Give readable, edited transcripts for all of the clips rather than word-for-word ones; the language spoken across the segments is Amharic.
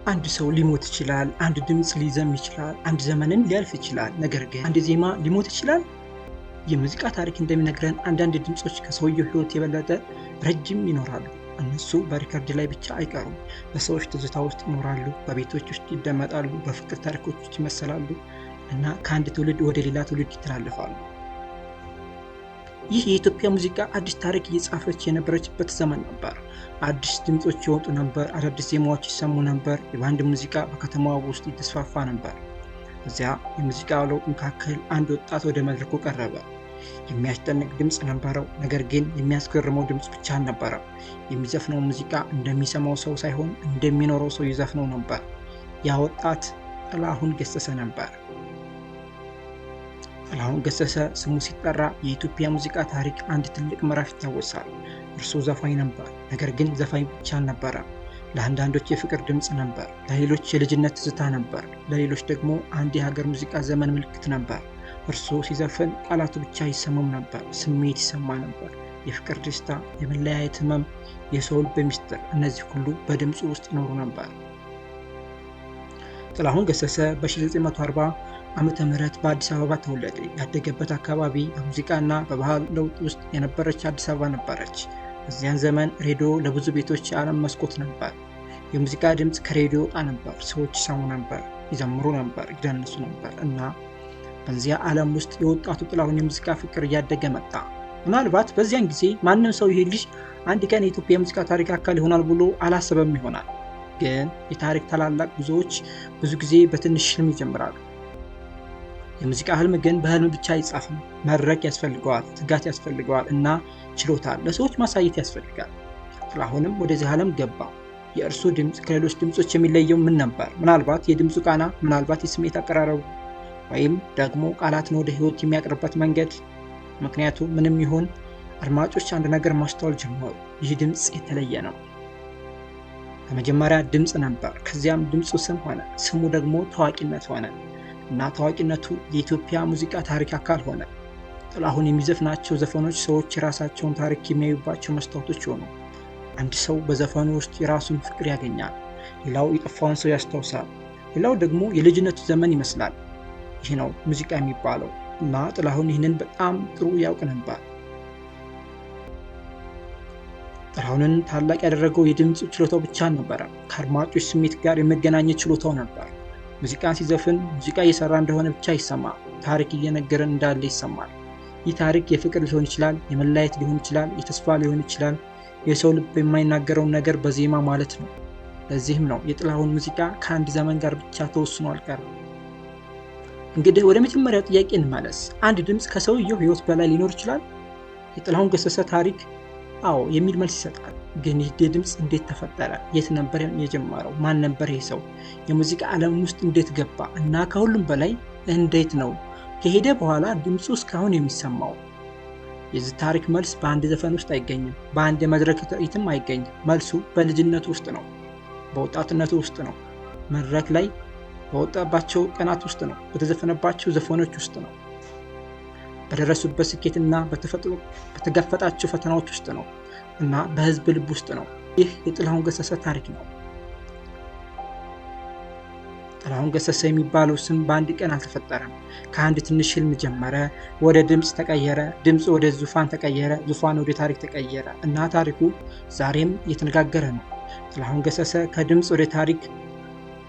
አንድ ሰው ሊሞት ይችላል። አንድ ድምፅ ሊዘም ይችላል። አንድ ዘመንም ሊያልፍ ይችላል። ነገር ግን አንድ ዜማ ሊሞት ይችላል? የሙዚቃ ታሪክ እንደሚነግረን አንዳንድ ድምፆች ከሰውየው ሕይወት የበለጠ ረጅም ይኖራሉ። እነሱ በሪከርድ ላይ ብቻ አይቀሩም። በሰዎች ትዝታ ውስጥ ይኖራሉ፣ በቤቶች ውስጥ ይደመጣሉ፣ በፍቅር ታሪኮች ውስጥ ይመሰላሉ እና ከአንድ ትውልድ ወደ ሌላ ትውልድ ይተላለፋሉ። ይህ የኢትዮጵያ ሙዚቃ አዲስ ታሪክ እየጻፈች የነበረችበት ዘመን ነበር። አዲስ ድምፆች ይወጡ ነበር፣ አዳዲስ ዜማዎች ይሰሙ ነበር። የባንድ ሙዚቃ በከተማዋ ውስጥ ይተስፋፋ ነበር። እዚያ የሙዚቃ ለውጥ መካከል አንድ ወጣት ወደ መድረኩ ቀረበ። የሚያስጨንቅ ድምፅ ነበረው። ነገር ግን የሚያስገርመው ድምፅ ብቻ አልነበረም። የሚዘፍነው ሙዚቃ እንደሚሰማው ሰው ሳይሆን እንደሚኖረው ሰው ይዘፍነው ነበር። ያ ወጣት ጥላሁን ገሰሰ ነበር። ጥላሁን ገሰሰ ስሙ ሲጠራ የኢትዮጵያ ሙዚቃ ታሪክ አንድ ትልቅ ምዕራፍ ይታወሳል። እርሱ ዘፋኝ ነበር። ነገር ግን ዘፋኝ ብቻ አልነበረም። ለአንዳንዶች የፍቅር ድምፅ ነበር፣ ለሌሎች የልጅነት ትዝታ ነበር፣ ለሌሎች ደግሞ አንድ የሀገር ሙዚቃ ዘመን ምልክት ነበር። እርሱ ሲዘፍን ቃላቱ ብቻ አይሰሙም ነበር፣ ስሜት ይሰማ ነበር። የፍቅር ደስታ፣ የመለያየት ህመም፣ የሰው ልብ ሚስጥር፣ እነዚህ ሁሉ በድምፁ ውስጥ ይኖሩ ነበር። ጥላሁን ገሰሰ በ1940 ዓመተ ምህረት በአዲስ አበባ ተወለደ። ያደገበት አካባቢ በሙዚቃና በባህል ለውጥ ውስጥ የነበረች አዲስ አበባ ነበረች። በዚያን ዘመን ሬዲዮ ለብዙ ቤቶች የዓለም መስኮት ነበር። የሙዚቃ ድምፅ ከሬዲዮ ወጣ ነበር። ሰዎች ይሰሙ ነበር፣ ይዘምሩ ነበር፣ ይደንሱ ነበር እና በዚያ ዓለም ውስጥ የወጣቱ ጥላሁን የሙዚቃ ፍቅር እያደገ መጣ። ምናልባት በዚያን ጊዜ ማንም ሰው ይሄ ልጅ አንድ ቀን የኢትዮጵያ የሙዚቃ ታሪክ አካል ይሆናል ብሎ አላሰበም ይሆናል። ግን የታሪክ ታላላቅ ጉዞዎች ብዙ ጊዜ በትንሽ ህልም ይጀምራሉ። የሙዚቃ ህልም ግን በህልም ብቻ አይጻፍም። መድረክ ያስፈልገዋል፣ ትጋት ያስፈልገዋል እና ችሎታ ለሰዎች ማሳየት ያስፈልጋል። ጥላሁንም ወደዚህ ዓለም ገባ። የእርሱ ድምፅ ከሌሎች ድምፆች የሚለየው ምን ነበር? ምናልባት የድምፁ ቃና፣ ምናልባት የስሜት አቀራረቡ፣ ወይም ደግሞ ቃላትን ወደ ህይወት የሚያቀርብበት መንገድ። ምክንያቱ ምንም ይሁን አድማጮች አንድ ነገር ማስተዋል ጀመሩ። ይህ ድምፅ የተለየ ነው። በመጀመሪያ ድምፅ ነበር። ከዚያም ድምፁ ስም ሆነ። ስሙ ደግሞ ታዋቂነት ሆነ እና ታዋቂነቱ የኢትዮጵያ ሙዚቃ ታሪክ አካል ሆነ። ጥላሁን የሚዘፍናቸው ዘፈኖች ሰዎች የራሳቸውን ታሪክ የሚያዩባቸው መስታወቶች ሆኑ። አንድ ሰው በዘፈኑ ውስጥ የራሱን ፍቅር ያገኛል። ሌላው የጠፋውን ሰው ያስታውሳል። ሌላው ደግሞ የልጅነቱ ዘመን ይመስላል። ይህ ነው ሙዚቃ የሚባለው እና ጥላሁን ይህንን በጣም ጥሩ ያውቅ ነበር። ጥላሁንን ታላቅ ያደረገው የድምፅ ችሎታው ብቻ አልነበረም። ከአድማጮች ስሜት ጋር የመገናኘት ችሎታው ነበር። ሙዚቃን ሲዘፍን ሙዚቃ እየሰራ እንደሆነ ብቻ ይሰማል። ታሪክ እየነገረን እንዳለ ይሰማል። ይህ ታሪክ የፍቅር ሊሆን ይችላል፣ የመለያየት ሊሆን ይችላል፣ የተስፋ ሊሆን ይችላል። የሰው ልብ የማይናገረውን ነገር በዜማ ማለት ነው። ለዚህም ነው የጥላሁን ሙዚቃ ከአንድ ዘመን ጋር ብቻ ተወስኖ አልቀረም። እንግዲህ ወደ መጀመሪያው ጥያቄ እንመለስ። አንድ ድምፅ ከሰውየው ሕይወት በላይ ሊኖር ይችላል? የጥላሁን ገሰሰ ታሪክ አዎ የሚል መልስ ይሰጣል። ግን ይህ ድምፅ እንዴት ተፈጠረ? የት ነበር የጀመረው? ማን ነበር ይህ ሰው? የሙዚቃ ዓለም ውስጥ እንዴት ገባ? እና ከሁሉም በላይ እንዴት ነው ከሄደ በኋላ ድምፁ እስካሁን የሚሰማው? የዚህ ታሪክ መልስ በአንድ ዘፈን ውስጥ አይገኝም። በአንድ የመድረክ ትርኢትም አይገኝም። መልሱ በልጅነቱ ውስጥ ነው፣ በወጣትነቱ ውስጥ ነው፣ መድረክ ላይ በወጣባቸው ቀናት ውስጥ ነው፣ በተዘፈነባቸው ዘፈኖች ውስጥ ነው፣ በደረሱበት ስኬትና በተጋፈጣቸው ፈተናዎች ውስጥ ነው እና በህዝብ ልብ ውስጥ ነው። ይህ የጥላሁን ገሰሰ ታሪክ ነው። ጥላሁን ገሰሰ የሚባለው ስም በአንድ ቀን አልተፈጠረም። ከአንድ ትንሽ ህልም ጀመረ፣ ወደ ድምፅ ተቀየረ፣ ድምፅ ወደ ዙፋን ተቀየረ፣ ዙፋን ወደ ታሪክ ተቀየረ እና ታሪኩ ዛሬም እየተነጋገረ ነው። ጥላሁን ገሰሰ ከድምፅ ወደ ታሪክ።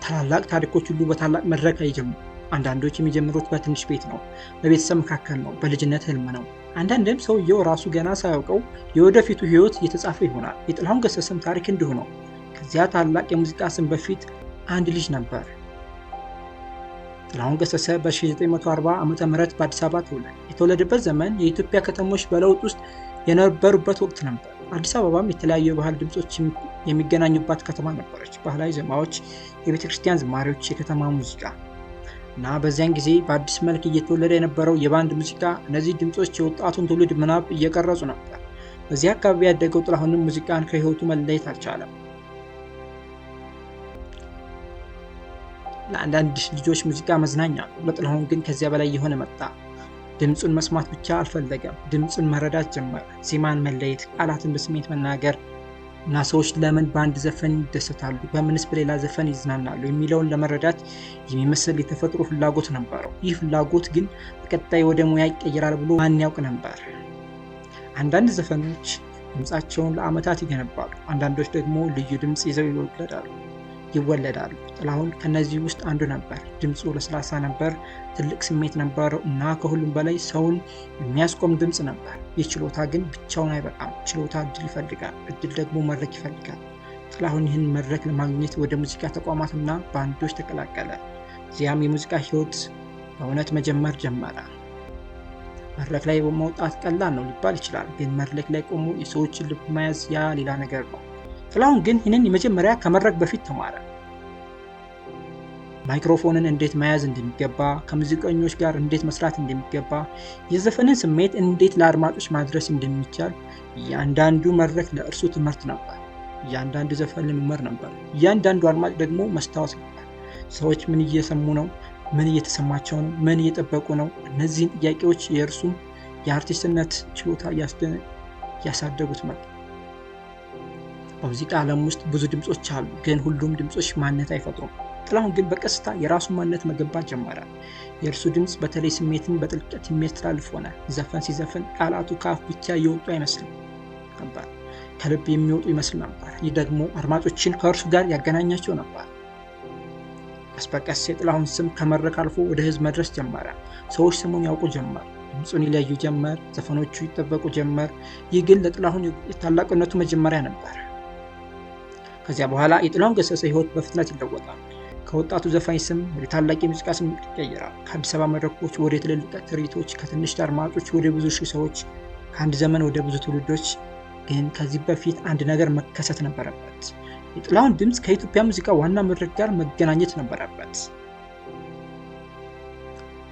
ታላላቅ ታሪኮች ሁሉ በታላቅ መድረክ አይጀምሩም። አንዳንዶች የሚጀምሩት በትንሽ ቤት ነው፣ በቤተሰብ መካከል ነው፣ በልጅነት ህልም ነው። አንዳንድም ሰውየው ራሱ ገና ሳያውቀው የወደፊቱ ህይወት እየተጻፈ ይሆናል። የጥላሁን ገሰሰም ታሪክ እንዲሁ ነው። ከዚያ ታላቅ የሙዚቃ ስም በፊት አንድ ልጅ ነበር። ጥላሁን ገሰሰ በ1940 ዓ.ም በአዲስ አበባ ተወለደ። የተወለደበት ዘመን የኢትዮጵያ ከተሞች በለውጥ ውስጥ የነበሩበት ወቅት ነበር። አዲስ አበባም የተለያዩ የባህል ድምፆች የሚገናኙባት ከተማ ነበረች። ባህላዊ ዜማዎች፣ የቤተ ክርስቲያን ዝማሬዎች፣ የከተማ ሙዚቃ እና በዚያን ጊዜ በአዲስ መልክ እየተወለደ የነበረው የባንድ ሙዚቃ። እነዚህ ድምፆች የወጣቱን ትውልድ ምናብ እየቀረጹ ነበር። በዚህ አካባቢ ያደገው ጥላሁንም ሙዚቃን ከህይወቱ መለየት አልቻለም። ለአንዳንድ ልጆች ሙዚቃ መዝናኛ ነው። ለጥላሁን ግን ከዚያ በላይ የሆነ መጣ። ድምፁን መስማት ብቻ አልፈለገም። ድምፁን መረዳት ጀመረ። ዜማን መለየት፣ ቃላትን በስሜት መናገር እና ሰዎች ለምን በአንድ ዘፈን ይደሰታሉ፣ በምንስ በሌላ ዘፈን ይዝናናሉ የሚለውን ለመረዳት የሚመስል የተፈጥሮ ፍላጎት ነበረው። ይህ ፍላጎት ግን በቀጣይ ወደ ሙያ ይቀየራል ብሎ ማን ያውቅ ነበር? አንዳንድ ዘፈኖች ድምፃቸውን ለዓመታት ይገነባሉ፣ አንዳንዶች ደግሞ ልዩ ድምፅ ይዘው ይወለዳሉ። ጥላሁን ከነዚህ ውስጥ አንዱ ነበር። ድምፁ ለስላሳ ነበር፣ ትልቅ ስሜት ነበረው እና ከሁሉም በላይ ሰውን የሚያስቆም ድምፅ ነበር። ይህ ችሎታ ግን ብቻውን አይበቃም። ችሎታ እድል ይፈልጋል፣ እድል ደግሞ መድረክ ይፈልጋል። ጥላሁን ይህን መድረክ ለማግኘት ወደ ሙዚቃ ተቋማትና ባንዶች ተቀላቀለ። እዚያም የሙዚቃ ሕይወት በእውነት መጀመር ጀመረ። መድረክ ላይ መውጣት ቀላል ነው ሊባል ይችላል፣ ግን መድረክ ላይ ቆሞ የሰዎችን ልብ መያዝ ያ ሌላ ነገር ነው። ጥላሁን ግን ይህንን የመጀመሪያ ከመድረክ በፊት ተማረ። ማይክሮፎንን እንዴት መያዝ እንደሚገባ፣ ከሙዚቀኞች ጋር እንዴት መስራት እንደሚገባ፣ የዘፈንን ስሜት እንዴት ለአድማጮች ማድረስ እንደሚቻል። እያንዳንዱ መድረክ ለእርሱ ትምህርት ነበር። እያንዳንዱ ዘፈን ልምምድ ነበር። እያንዳንዱ አድማጭ ደግሞ መስታወት ነበር። ሰዎች ምን እየሰሙ ነው? ምን እየተሰማቸው ነው? ምን እየጠበቁ ነው? እነዚህን ጥያቄዎች የእርሱን የአርቲስትነት ችሎታ እያሳደጉት መጡ። በሙዚቃ ዓለም ውስጥ ብዙ ድምፆች አሉ፣ ግን ሁሉም ድምፆች ማንነት አይፈጥሩም። ጥላሁን ግን በቀስታ የራሱን ማንነት መገንባት ጀመረ። የእርሱ ድምፅ በተለይ ስሜትን በጥልቀት የሚያስተላልፍ ሆነ። ዘፈን ሲዘፍን ቃላቱ ከአፍ ብቻ እየወጡ አይመስልም ነበር፣ ከልብ የሚወጡ ይመስል ነበር። ይህ ደግሞ አድማጮችን ከእርሱ ጋር ያገናኛቸው ነበር። ቀስ በቀስ የጥላሁን ስም ከመድረክ አልፎ ወደ ሕዝብ መድረስ ጀመረ። ሰዎች ስሙን ያውቁ ጀመር፣ ድምፁን ይለዩ ጀመር፣ ዘፈኖቹ ይጠበቁ ጀመር። ይህ ግን ለጥላሁን የታላቅነቱ መጀመሪያ ነበር። ከዚያ በኋላ የጥላሁን ገሰሰ ሕይወት በፍጥነት ይለወጣል። ከወጣቱ ዘፋኝ ስም ወደ ታላቅ የሙዚቃ ስም ይቀየራል። ከአዲስ አበባ መድረኮች ወደ ትልልቅ ትርኢቶች፣ ከትንሽ አድማጮች ወደ ብዙ ሺህ ሰዎች፣ ከአንድ ዘመን ወደ ብዙ ትውልዶች። ግን ከዚህ በፊት አንድ ነገር መከሰት ነበረበት። የጥላሁን ድምፅ ከኢትዮጵያ ሙዚቃ ዋና መድረክ ጋር መገናኘት ነበረበት።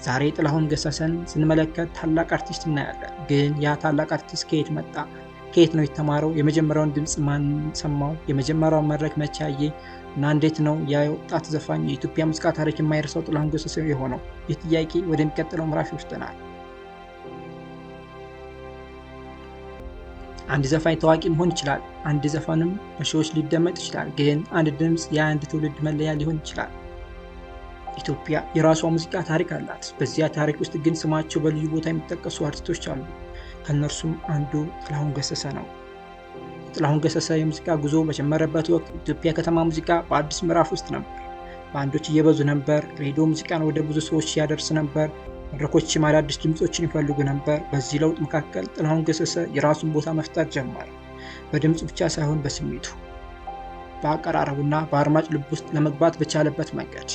ዛሬ ጥላሁን ገሰሰን ስንመለከት ታላቅ አርቲስት እናያለን። ግን ያ ታላቅ አርቲስት ከየት መጣ? ከየት ነው የተማረው? የመጀመሪያውን ድምፅ ማን ሰማው? የመጀመሪያውን መድረክ መቼ አየ? እና እንዴት ነው ያ ወጣት ዘፋኝ የኢትዮጵያ ሙዚቃ ታሪክ የማይረሳው ጥላሁን ገሰሰ የሆነው? ይህ ጥያቄ ወደሚቀጥለው ምዕራፍ ይወስደናል። አንድ ዘፋኝ ታዋቂ መሆን ይችላል። አንድ ዘፈንም በሺዎች ሊደመጥ ይችላል። ግን አንድ ድምፅ የአንድ ትውልድ መለያ ሊሆን ይችላል። ኢትዮጵያ የራሷ ሙዚቃ ታሪክ አላት። በዚያ ታሪክ ውስጥ ግን ስማቸው በልዩ ቦታ የሚጠቀሱ አርቲስቶች አሉ። ከእነርሱም አንዱ ጥላሁን ገሰሰ ነው። የጥላሁን ገሰሰ የሙዚቃ ጉዞ በጀመረበት ወቅት ኢትዮጵያ ከተማ ሙዚቃ በአዲስ ምዕራፍ ውስጥ ነበር። ባንዶች እየበዙ ነበር። ሬዲዮ ሙዚቃን ወደ ብዙ ሰዎች ያደርስ ነበር። መድረኮችም አዳዲስ ድምፆችን ይፈልጉ ነበር። በዚህ ለውጥ መካከል ጥላሁን ገሰሰ የራሱን ቦታ መፍጠር ጀመረ። በድምፁ ብቻ ሳይሆን በስሜቱ፣ በአቀራረቡና በአድማጭ ልብ ውስጥ ለመግባት በቻለበት መንገድ።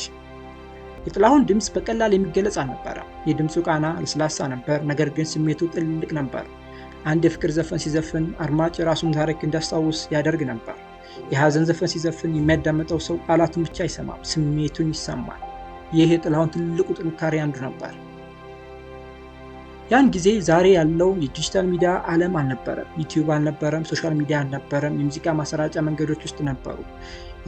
የጥላሁን ድምፅ በቀላል የሚገለጽ አልነበረም። የድምፁ ቃና ለስላሳ ነበር፣ ነገር ግን ስሜቱ ጥልቅ ነበር። አንድ የፍቅር ዘፈን ሲዘፍን አድማጭ የራሱን ታሪክ እንዲያስታውስ ያደርግ ነበር። የሐዘን ዘፈን ሲዘፍን የሚያዳምጠው ሰው ቃላቱን ብቻ አይሰማም፣ ስሜቱን ይሰማል። ይህ የጥላሁን ትልቁ ጥንካሬ አንዱ ነበር። ያን ጊዜ ዛሬ ያለው የዲጂታል ሚዲያ ዓለም አልነበረም። ዩቲዩብ አልነበረም፣ social media አልነበረም። የሙዚቃ ማሰራጫ መንገዶች ውስጥ ነበሩ።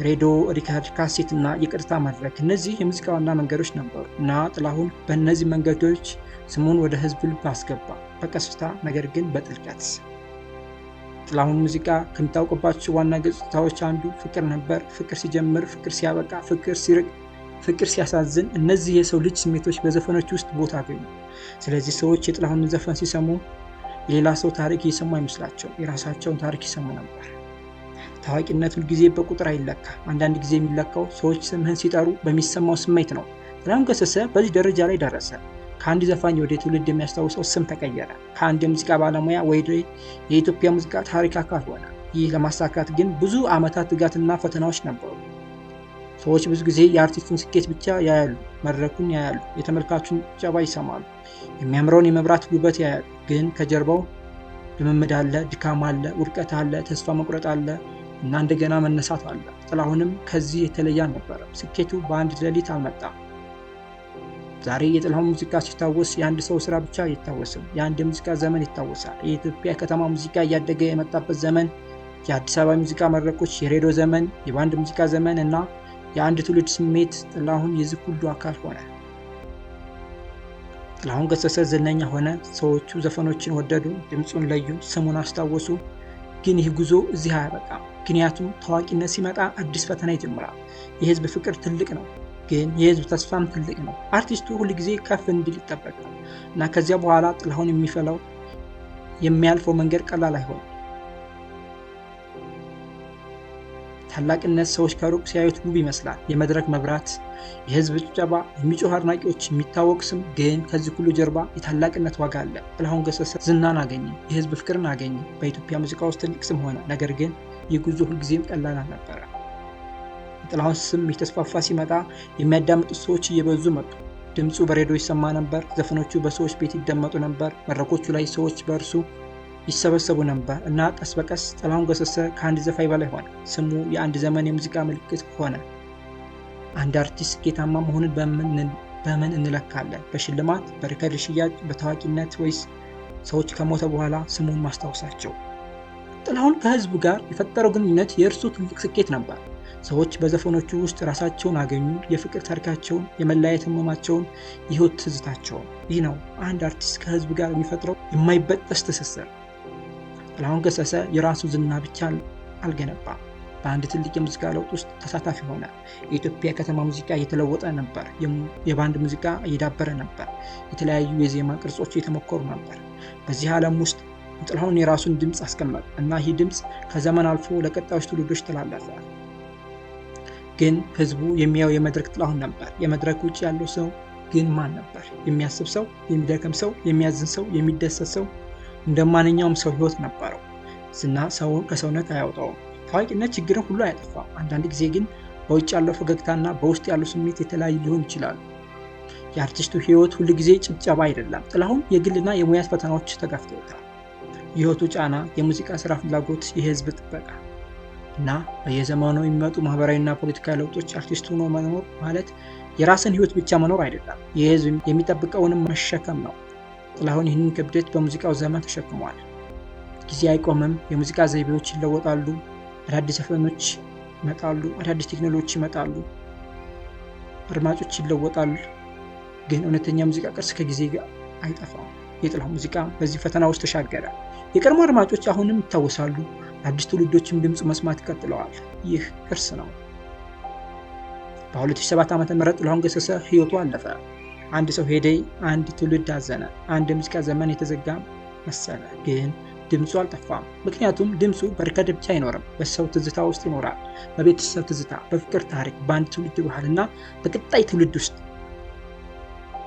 ሬዲዮ፣ ሪካርድ፣ ካሴት እና የቀጥታ መድረክ፣ እነዚህ የሙዚቃ ዋና መንገዶች ነበሩ እና ጥላሁን በእነዚህ መንገዶች ስሙን ወደ ህዝብ ልብ አስገባ፣ በቀስታ ነገር ግን በጥልቀት። ጥላሁን ሙዚቃ ከሚታወቅባቸው ዋና ገጽታዎች አንዱ ፍቅር ነበር። ፍቅር ሲጀምር፣ ፍቅር ሲያበቃ፣ ፍቅር ሲርቅ፣ ፍቅር ሲያሳዝን፣ እነዚህ የሰው ልጅ ስሜቶች በዘፈኖች ውስጥ ቦታ አገኙ። ስለዚህ ሰዎች የጥላሁንን ዘፈን ሲሰሙ የሌላ ሰው ታሪክ እየሰሙ አይመስላቸውም፣ የራሳቸውን ታሪክ ይሰሙ ነበር። ታዋቂነት ሁልጊዜ በቁጥር አይለካም። አንዳንድ ጊዜ የሚለካው ሰዎች ስምህን ሲጠሩ በሚሰማው ስሜት ነው። ጥላሁን ገሰሰ በዚህ ደረጃ ላይ ደረሰ። ከአንድ ዘፋኝ ወደ ትውልድ የሚያስታውሰው ስም ተቀየረ። ከአንድ የሙዚቃ ባለሙያ ወደ የኢትዮጵያ ሙዚቃ ታሪክ አካል ሆነ። ይህ ለማሳካት ግን ብዙ ዓመታት ትጋትና ፈተናዎች ነበሩ። ሰዎች ብዙ ጊዜ የአርቲስቱን ስኬት ብቻ ያያሉ፣ መድረኩን ያያሉ፣ የተመልካቹን ጭብጨባ ይሰማሉ፣ የሚያምረውን የመብራት ውበት ያያሉ። ግን ከጀርባው ልምምድ አለ፣ ድካም አለ፣ ውድቀት አለ፣ ተስፋ መቁረጥ አለ እና እንደገና መነሳት አለ። ጥላሁንም ከዚህ የተለየ አልነበረም። ስኬቱ በአንድ ሌሊት አልመጣም። ዛሬ የጥላሁን ሙዚቃ ሲታወስ የአንድ ሰው ስራ ብቻ አይታወስም። የአንድ የሙዚቃ ዘመን ይታወሳል። የኢትዮጵያ ከተማ ሙዚቃ እያደገ የመጣበት ዘመን፣ የአዲስ አበባ ሙዚቃ መድረኮች፣ የሬዲዮ ዘመን፣ የባንድ ሙዚቃ ዘመን እና የአንድ ትውልድ ስሜት። ጥላሁን የዚህ ሁሉ አካል ሆነ። ጥላሁን ገሰሰ ዝነኛ ሆነ። ሰዎቹ ዘፈኖችን ወደዱ፣ ድምፁን ለዩ፣ ስሙን አስታወሱ። ግን ይህ ጉዞ እዚህ አያበቃም። ምክንያቱም ታዋቂነት ሲመጣ አዲስ ፈተና ይጀምራል። የህዝብ ፍቅር ትልቅ ነው፣ ግን የህዝብ ተስፋም ትልቅ ነው። አርቲስቱ ሁልጊዜ ከፍ እንዲል ይጠበቃል እና ከዚያ በኋላ ጥላሁን የሚያልፈው መንገድ ቀላል አይሆንም። ታላቅነት ሰዎች ከሩቅ ሲያዩት ውብ ይመስላል። የመድረክ መብራት፣ የህዝብ ጭብጨባ፣ የሚጮህ አድናቂዎች፣ የሚታወቅ ስም። ግን ከዚህ ሁሉ ጀርባ የታላቅነት ዋጋ አለ። ጥላሁን ገሰሰ ዝናን አገኘ፣ የህዝብ ፍቅርን አገኘ፣ በኢትዮጵያ ሙዚቃ ውስጥ ትልቅ ስም ሆነ። ነገር ግን ይህ ጉዞ ሁልጊዜም ቀላል አልነበረ። የጥላሁን ስም የተስፋፋ ሲመጣ የሚያዳምጡት ሰዎች እየበዙ መጡ። ድምፁ በሬዲዮ ይሰማ ነበር። ዘፈኖቹ በሰዎች ቤት ይደመጡ ነበር። መድረኮቹ ላይ ሰዎች በእርሱ ይሰበሰቡ ነበር እና ቀስ በቀስ ጥላሁን ገሰሰ ከአንድ ዘፋኝ በላይ ሆነ። ስሙ የአንድ ዘመን የሙዚቃ ምልክት ሆነ። አንድ አርቲስት ስኬታማ መሆኑን በምን እንለካለን? በሽልማት፣ በሪከርድ ሽያጭ፣ በታዋቂነት ወይስ ሰዎች ከሞተ በኋላ ስሙን ማስታወሳቸው? ጥላሁን ከህዝቡ ጋር የፈጠረው ግንኙነት የእርሱ ትልቅ ስኬት ነበር። ሰዎች በዘፈኖቹ ውስጥ ራሳቸውን አገኙ። የፍቅር ታሪካቸውን፣ የመለያየት ህመማቸውን፣ የህይወት ትዝታቸውን። ይህ ነው አንድ አርቲስት ከህዝብ ጋር የሚፈጥረው የማይበጠስ ትስስር። ጥላሁን ገሰሰ የራሱ ዝና ብቻ አልገነባም። በአንድ ትልቅ የሙዚቃ ለውጥ ውስጥ ተሳታፊ ሆነ። የኢትዮጵያ ከተማ ሙዚቃ እየተለወጠ ነበር። የባንድ ሙዚቃ እየዳበረ ነበር። የተለያዩ የዜማ ቅርጾች እየተሞከሩ ነበር። በዚህ ዓለም ውስጥ ጥላሁን የራሱን ድምፅ አስቀመጠ እና ይህ ድምፅ ከዘመን አልፎ ለቀጣዮች ትውልዶች ተላለፈ። ግን ህዝቡ የሚያየው የመድረክ ጥላሁን ነበር። የመድረክ ውጭ ያለው ሰው ግን ማን ነበር? የሚያስብ ሰው፣ የሚደክም ሰው፣ የሚያዝን ሰው፣ የሚደሰት ሰው፣ እንደ ማንኛውም ሰው ህይወት ነበረው። ዝና ሰውን ከሰውነት አያወጣውም። ታዋቂነት ችግርን ሁሉ አያጠፋም። አንዳንድ ጊዜ ግን በውጭ ያለው ፈገግታና በውስጥ ያለው ስሜት የተለያዩ ሊሆን ይችላሉ። የአርቲስቱ ህይወት ሁል ጊዜ ጭብጨባ አይደለም። ጥላሁን የግልና የሙያ ፈተናዎች ተጋፍተውታል። የህይወቱ ጫና፣ የሙዚቃ ስራ ፍላጎት፣ የህዝብ ጥበቃ እና በየዘመኑ የሚመጡ ማህበራዊና ፖለቲካዊ ለውጦች አርቲስት ሆኖ መኖር ማለት የራስን ህይወት ብቻ መኖር አይደለም፣ የህዝብ የሚጠብቀውንም መሸከም ነው። ጥላሁን ይህንን ክብደት በሙዚቃው ዘመን ተሸክሟል። ጊዜ አይቆምም። የሙዚቃ ዘይቤዎች ይለወጣሉ። አዳዲስ ዘፈኖች ይመጣሉ። አዳዲስ ቴክኖሎጂዎች ይመጣሉ። አድማጮች ይለወጣሉ። ግን እውነተኛ ሙዚቃ ቅርስ ከጊዜ ጋር አይጠፋም። የጥላሁን ሙዚቃ በዚህ ፈተና ውስጥ ተሻገረ። የቀድሞ አድማጮች አሁንም ይታወሳሉ። አዲስ ትውልዶችም ድምፁ መስማት ቀጥለዋል። ይህ ቅርስ ነው። በ2007 ዓ.ም ጥላሁን ገሰሰ ህይወቱ አለፈ። አንድ ሰው ሄደ፣ አንድ ትውልድ አዘነ፣ አንድ የሙዚቃ ዘመን የተዘጋ መሰለ። ግን ድምፁ አልጠፋም። ምክንያቱም ድምፁ በሪከርድ ብቻ አይኖርም፣ በሰው ትዝታ ውስጥ ይኖራል። በቤተሰብ ትዝታ፣ በፍቅር ታሪክ፣ በአንድ ትውልድ ባህልና በቀጣይ ትውልድ ውስጥ።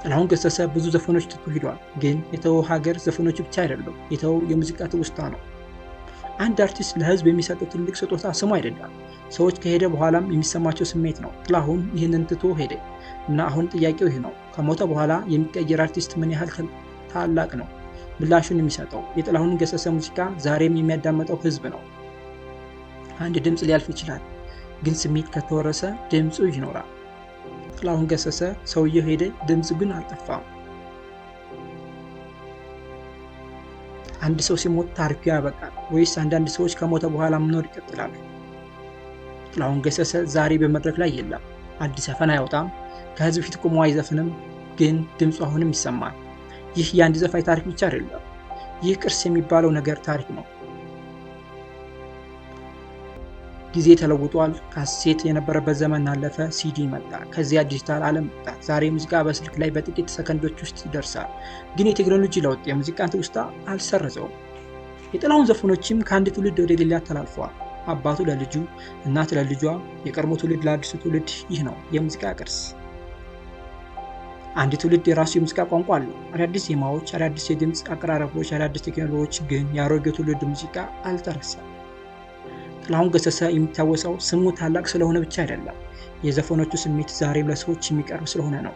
ጥላሁን ገሰሰ ብዙ ዘፈኖች ትቶ ሂዷል። ግን የተወው ሀገር ዘፈኖች ብቻ አይደሉም፣ የተወው የሙዚቃ ትውስታ ነው። አንድ አርቲስት ለህዝብ የሚሰጠው ትልቅ ስጦታ ስሙ አይደለም፣ ሰዎች ከሄደ በኋላም የሚሰማቸው ስሜት ነው። ጥላሁን ይህንን ትቶ ሄደ እና አሁን ጥያቄው ይህ ነው፣ ከሞተ በኋላ የሚቀየር አርቲስት ምን ያህል ታላቅ ነው? ምላሹን የሚሰጠው የጥላሁን ገሰሰ ሙዚቃ ዛሬም የሚያዳምጠው ህዝብ ነው። አንድ ድምፅ ሊያልፍ ይችላል፣ ግን ስሜት ከተወረሰ ድምፁ ይኖራል። ጥላሁን ገሰሰ ሰውየው ሄደ፣ ድምፁ ግን አልጠፋም። አንድ ሰው ሲሞት ታሪኩ ያበቃል ወይስ አንዳንድ ሰዎች ከሞተ በኋላ መኖር ይቀጥላሉ? ጥላሁን ገሰሰ ዛሬ በመድረክ ላይ የለም። አዲስ ዘፈን አያወጣም፣ ከህዝብ ፊት ቆሞ አይዘፍንም፣ ግን ድምፁ አሁንም ይሰማል። ይህ የአንድ ዘፋኝ ታሪክ ብቻ አይደለም። ይህ ቅርስ የሚባለው ነገር ታሪክ ነው። ጊዜ ተለውጧል። ካሴት የነበረበት ዘመን አለፈ። ሲዲ መጣ። ከዚያ ዲጂታል ዓለም መጣ። ዛሬ ሙዚቃ በስልክ ላይ በጥቂት ሰከንዶች ውስጥ ይደርሳል። ግን የቴክኖሎጂ ለውጥ የሙዚቃን ትውስታ አልሰረዘውም። የጥላሁን ዘፈኖችም ከአንድ ትውልድ ወደ ሌላ ተላልፈዋል። አባቱ ለልጁ፣ እናት ለልጇ፣ የቀድሞ ትውልድ ለአዲሱ ትውልድ። ይህ ነው የሙዚቃ ቅርስ። አንድ ትውልድ የራሱ የሙዚቃ ቋንቋ አለው። አዳዲስ ዜማዎች፣ አዳዲስ የድምፅ አቀራረቦች፣ አዳዲስ ቴክኖሎጂዎች። ግን የአሮጌው ትውልድ ሙዚቃ አልተረሳም። ጥላሁን ገሰሰ የሚታወሰው ስሙ ታላቅ ስለሆነ ብቻ አይደለም። የዘፈኖቹ ስሜት ዛሬም ለሰዎች የሚቀርብ ስለሆነ ነው።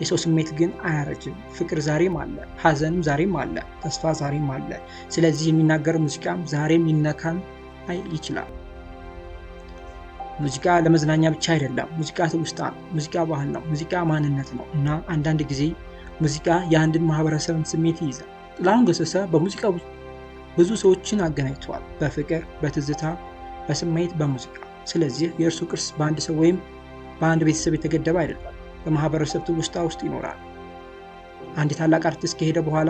የሰው ስሜት ግን አያረጅም። ፍቅር ዛሬም አለ፣ ሐዘንም ዛሬም አለ፣ ተስፋ ዛሬም አለ። ስለዚህ የሚናገረው ሙዚቃም ዛሬም ሊነካን ይችላል። ሙዚቃ ለመዝናኛ ብቻ አይደለም። ሙዚቃ ትውስታ ነው። ሙዚቃ ባህል ነው። ሙዚቃ ማንነት ነው እና አንዳንድ ጊዜ ሙዚቃ የአንድን ማህበረሰብን ስሜት ይይዛል። ጥላሁን ገሰሰ በሙዚቃ ብዙ ሰዎችን አገናኝተዋል። በፍቅር፣ በትዝታ፣ በስሜት፣ በሙዚቃ። ስለዚህ የእርሱ ቅርስ በአንድ ሰው ወይም በአንድ ቤተሰብ የተገደበ አይደለም። በማህበረሰብ ትውስታ ውስጥ ይኖራል። አንድ ታላቅ አርቲስት ከሄደ በኋላ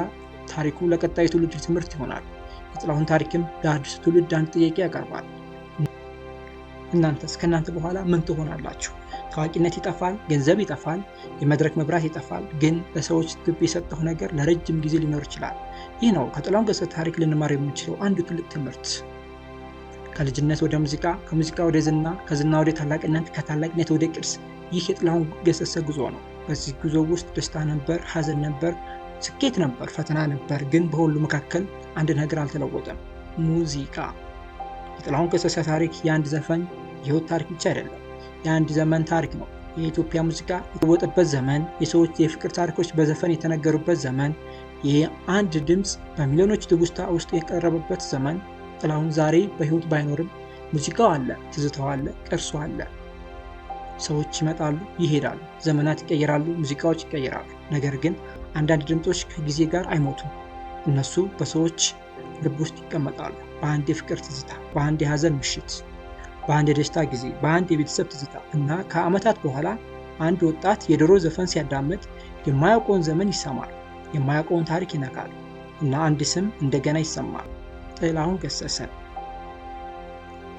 ታሪኩ ለቀጣዩ ትውልድ ትምህርት ይሆናል። የጥላሁን ታሪክም ለአዲሱ ትውልድ አንድ ጥያቄ ያቀርባል። እናንተስ ከእናንተ በኋላ ምን ትሆናላችሁ? ታዋቂነት ይጠፋል፣ ገንዘብ ይጠፋል፣ የመድረክ መብራት ይጠፋል። ግን ለሰዎች ልብ የሰጠው ነገር ለረጅም ጊዜ ሊኖር ይችላል። ይህ ነው ከጥላሁን ገሰሰ ታሪክ ልንማር የምንችለው አንዱ ትልቅ ትምህርት። ከልጅነት ወደ ሙዚቃ፣ ከሙዚቃ ወደ ዝና፣ ከዝና ወደ ታላቅነት፣ ከታላቅነት ወደ ቅርስ። ይህ የጥላሁን ገሰሰ ጉዞ ነው። በዚህ ጉዞ ውስጥ ደስታ ነበር፣ ሀዘን ነበር፣ ስኬት ነበር፣ ፈተና ነበር። ግን በሁሉ መካከል አንድ ነገር አልተለወጠም፣ ሙዚቃ። የጥላሁን ገሰሰ ታሪክ የአንድ ዘፋኝ የህይወት ታሪክ ብቻ አይደለም፣ የአንድ ዘመን ታሪክ ነው። የኢትዮጵያ ሙዚቃ የተለወጠበት ዘመን፣ የሰዎች የፍቅር ታሪኮች በዘፈን የተነገሩበት ዘመን፣ የአንድ ድምፅ በሚሊዮኖች ትውስታ ውስጥ የቀረበበት ዘመን። ጥላሁን ዛሬ በህይወት ባይኖርም ሙዚቃው አለ፣ ትዝታው አለ፣ ቅርሱ አለ። ሰዎች ይመጣሉ፣ ይሄዳሉ፣ ዘመናት ይቀየራሉ፣ ሙዚቃዎች ይቀየራሉ። ነገር ግን አንዳንድ ድምፆች ከጊዜ ጋር አይሞቱም። እነሱ በሰዎች ልብ ውስጥ ይቀመጣሉ። በአንድ የፍቅር ትዝታ፣ በአንድ የሀዘን ምሽት፣ በአንድ የደስታ ጊዜ፣ በአንድ የቤተሰብ ትዝታ እና ከዓመታት በኋላ አንድ ወጣት የድሮ ዘፈን ሲያዳምጥ የማያውቀውን ዘመን ይሰማል፣ የማያውቀውን ታሪክ ይነካል እና አንድ ስም እንደገና ይሰማል፣ ጥላሁን ገሰሰ።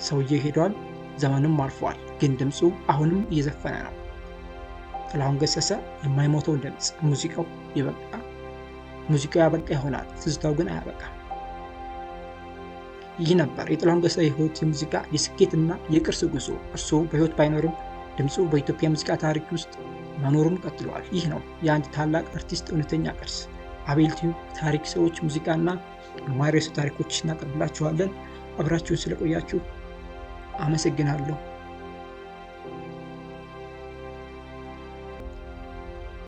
ሰውዬው ሄዷል፣ ዘመኑም አልፏል፣ ግን ድምፁ አሁንም እየዘፈነ ነው። ጥላሁን ገሰሰ የማይሞተው ድምፅ። ሙዚቃው ይበቃ ሙዚቃው ያበቃ ይሆናል፣ ትዝታው ግን አያበቃም። ይህ ነበር የጥላሁን ገሰሰ የህይወት፣ የሙዚቃ፣ የስኬትና የቅርስ ጉዞ። እርሱ በህይወት ባይኖርም ድምፁ በኢትዮጵያ ሙዚቃ ታሪክ ውስጥ መኖሩን ቀጥሏል። ይህ ነው የአንድ ታላቅ አርቲስት እውነተኛ ቅርስ። አቤል ቲዩብ ታሪክ፣ ሰዎች፣ ሙዚቃና የማይረሱ ታሪኮች እናቀርብላችኋለን። አብራችሁን ስለቆያችሁ አመሰግናለሁ።